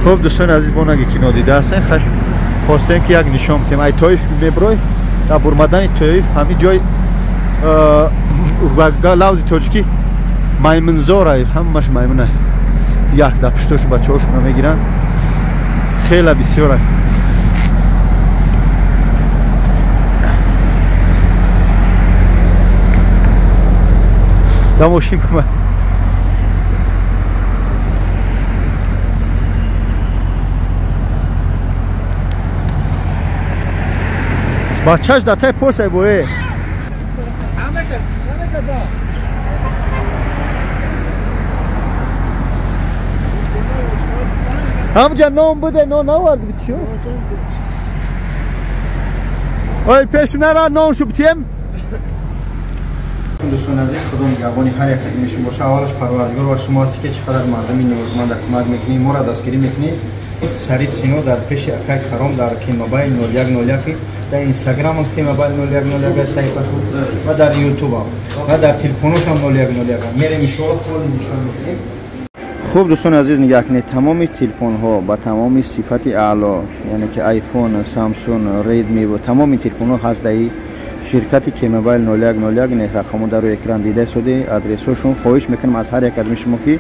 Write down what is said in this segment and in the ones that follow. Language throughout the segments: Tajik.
Хуб дӯстони азиз, бо наги кино дида ҳастем, хай хостем ки як нишон битем. Ай Тоиф меброй, дар бурмадани Тоиф ҳамин ҷой лавзи тоҷикӣ маймунзорай, ҳамаш маймуна. Як дар пуштошу бачаҳошона мегиранд, хеле бисёрай. Дар мошин кумак. Бачаш дар тай пошай бое. Ҳамҷа нон буде, нон наварди битшо. Ой, пеш нара нон шу битем. Дӯстони азиз, Худо нигаҳбони ҳар як кадоми шумо боша. Аввалаш Парвардигор ва шумо ҳастед, ки чӣ қадар мардуми ниёзманда кӯмак мекунӣ, моро дастгирӣ мекунӣ. Царицыно дар пеши акай Каром дар Кемобайл 0101, дар Инстаграмам Кемобайл 0101 саҳифашу ва дар Ютубам ва дар телефоношам 0101. Мерем иншоалло холи нишон мекунем. Хуб дӯстони азиз, нигаҳ кунед, тамоми телефонҳо ба тамоми сифати аъло, яъне ки iPhone, Samsung, Redmi ва тамоми телефонҳо ҳаст дар ширкати Кемобайл 0101. Не рақамҳо дар рӯи экран дида истоде, адресҳошон. Хоҳиш мекунам аз ҳар як кадоми шумо ки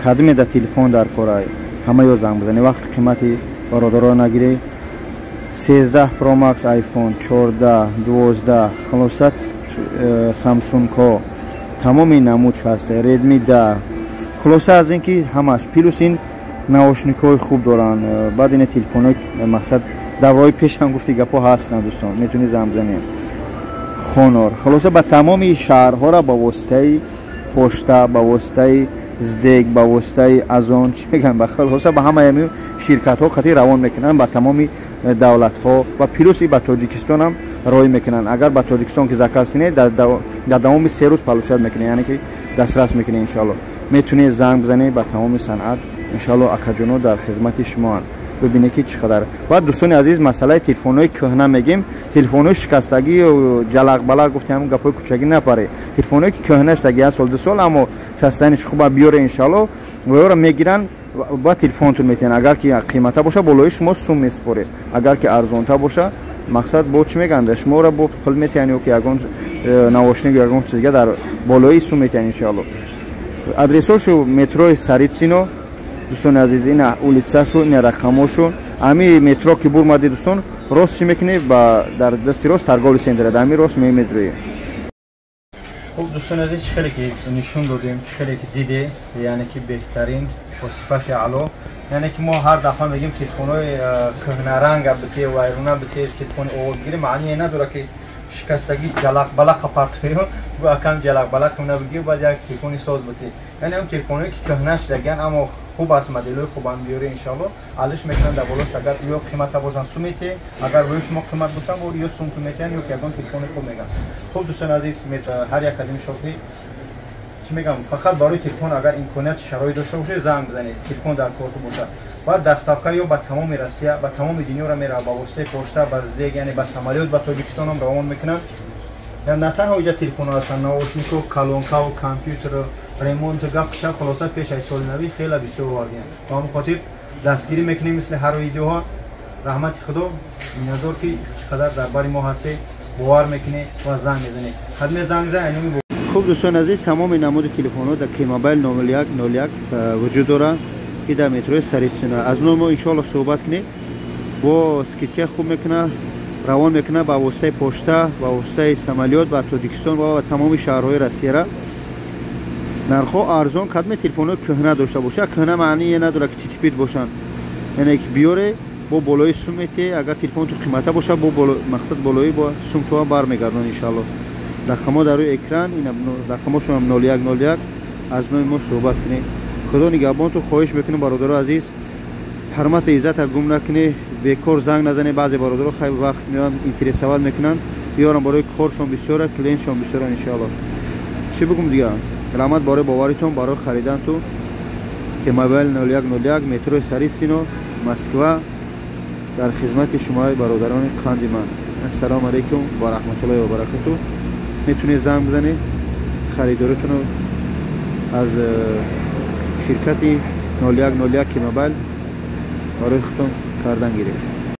кадоме дар телефон дар корай, ҳама ё занг бизанед, вақти қимати бародарро нагиред. 13 Pro Max iPhone, 14, 12, хулоса Samsung-ҳо тамоми намудш ҳаст, Redmi 10. Хулоса аз ин ки ҳамаш плюс ин наушникҳои хуб доранд. Баъд ин телефонҳои мақсад давраҳои пеш ҳам гуфти гапҳо ҳаст, на дӯстон, метавонед занг бизанед. Хонор хулоса ба тамоми шаҳрҳоро ба воситаи пошта, ба воситаи СДЭК, ба воситаи Азон чӣ мегӯянд, ба хулоса ба ҳамаи ҳамин ширкатҳо қатъи равон мекунанд ба тамоми давлатҳо ва плюси ба Тоҷикистон ҳам роҳӣ мекунанд. Агар ба Тоҷикистон ки заказ кунед, дар давоми 3 рӯз получать мекунед, яъне ки дастрас мекунед иншоалло. Метавонед занг бизанед ба тамоми санъат, иншоалло акаҷоно дар хизмати шумоанд. Бибинед ки чӣ қадар. Баъд дӯстони азиз, масъалаи телефонҳои кӯҳна мегем, телефонҳои шикастагӣ, ҷалақбалақ гуфтем, ҳамон гапҳои кӯчагӣ напаред. Телефонҳое ки кӯҳна шудаги, як сол, ду сол, аммо состоянияш хуба биёре иншоалло, ваёро мегиранд ба телефонтон метиҳанд. Агар ки қимата боша, болои шумо сум месупоред. Агар ки арзонта боша, мақсад бо чӣ мегӯянд, шуморо бо пул метиҳанд ё ки ягон наушник ё ягон чиз дига дар болои сум метиҳанд иншоалло. Адресҳошу метрои Царицыно, дӯстони азиз, ина улицашу, ина рақамҳошу. Ами метро ки бурмади дӯстон, рост чӣ мекунед, ба дар дасти рост торговый центр, дар ами рост мемедрои. Хуб дӯстони азиз, чӣ хеле ки нишон додем, чӣ хеле ки диде, яъне ки беҳтарин бо сифати аъло. Яъне ки мо ҳар дафъа мегӯем телефонҳои кӯҳнаранга бите, вайрона бите, телефони овозгирӣ маъние надорад ки шикастагӣ ҷалақбалақа партоё, гӯ акам ҷалақбалақ кунна бигир, баъд як телефони соз бите. Яъне он телефонҳое ки кӯҳна шудагианд, аммо хуб аст, моделҳои хубанд биёре иншоалло, алиш мекунанд дар болош. Агар ё қимата бошанд сум метиҳед, агар рӯи шумо қимат бошанд, ё сумту метиҳанд, ё ки ягон телефони хуб мегӯянд. Хуб дӯстони азиз, ҳар як кадоми шоҳӣ чӣ мегӯям, фақат барои телефон агар имконият шароит дошта бошед, занг бизанед, телефон дар корту бошад. Баъд доставка ё ба тамоми Россия, ба тамоми дунёро меравад ба воситаи пошта, ба СДЭК, яъне ба самолёт ба Тоҷикистон ҳам равон мекунанд. На танҳо иҷа телефонҳо ҳастанд, наушникҳо, колонкао, компютер, ремонт, гап шаб, хулоса пеш аз соли навӣ хеле бисёр овардем. Ба ҳамон хотир дастгирӣ мекунем мисли ҳар видеоҳо. Раҳмати Худо, миннатдор ки чӣ қадар дар бари мо ҳастед, бовар мекунед ва занг мезанед. Хадме занг зан айноми. Хуб дӯстони азиз, тамоми намуди телефонҳо дар Кемобайл 0101 вуҷуд доранд ки дар метрои Царицыно. Аз номи мо иншоалло суҳбат кунед, бо скидка хуб мекунад, равон мекунад ба воситаи пошта, ба воситаи самолёт ба Тоҷикистон ва ба тамоми шаҳрҳои Россияра. Нархҳо арзон, кадме телефонҳои кӯҳна дошта бошад. Кӯҳна маъние надорад ки титипит бошанд, яъне ки биёре бо болои сум метиҳе, агар телефонтон қимата бошад, бо мақсад болои бо сумтоа бармегардонад иншоалло. Рақамҳо дар рӯи экран, ин рақамҳошон 0101, аз номи мо суҳбат кунед. Худо нигаҳбонтон. Хоҳиш мекунем бародаро азиз, ҳурмату иззата гум накунед, бекор занг назанед. Баъзе бародаро хеле вақт меоянд, интересоват мекунанд, биёрам барои коршон бисёра, клиентшон бисёра иншоалло. Чӣ бигӯм дига? Раҳмат барои боваритон, барои харидантон. Кемобайл 0101, метрои Царицыно, Москва, дар хизмати шумои бародарони қанди ман. Ассалому алайкум ва раҳматуллоҳи ва баракатуҳ. Метавонед занг бизанед, харидоритонро аз ширкати 01 01 мобайл барои худтон кардан гиред.